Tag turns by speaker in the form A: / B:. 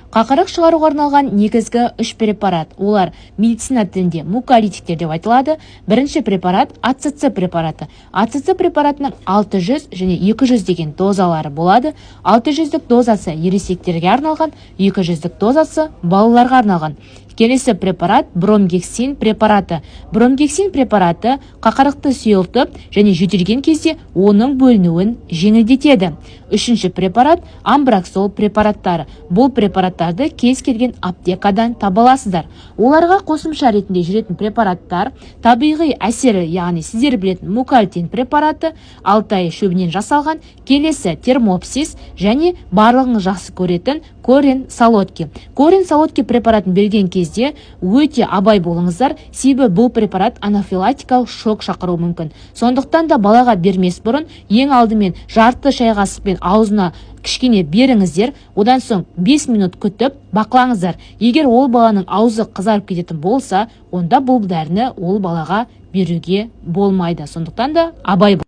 A: Қақырық шығаруға арналған негізгі үш препарат. Олар медицина тілінде муколитиктер деп айтылады. Бірінші препарат – АЦЦ препараты. АЦЦ препаратының 600 және 200 деген дозалары болады. 600-дік дозасы ересектерге арналған, 200-дік дозасы балаларға арналған. Келесі препарат – бромгексин препараты. Бромгексин препараты қақырықты сұйылтып және жөтелген кезде оның бөлінуін жеңілдетеді. Үшінші препарат – амброксол препараттары. Бұл препараттарды кез келген аптекадан таба аласыздар. Оларға қосымша ретінде жүретін препараттар: табиғи әсері, яғни сіздер білетін мукалтин препараты, алтай шөбінен жасалған, келесі термопсис және барлығыңыз жақсы көретін корень солодки. Корень солодки препаратын берген кезде өте абай болыңыздар, себебі бұл препарат анафилактикалық шок шақыруы мүмкін. Сондықтан да балаға бермес бұрын ең алдымен жарты шай қасықпен аузына кішкене беріңіздер. Одан соң 5 минут күтіп бақылаңыздар. Егер ол баланың аузы қызарып кететін болса, онда бұл дәріні ол балаға беруге болмайды. Сондықтан да абай.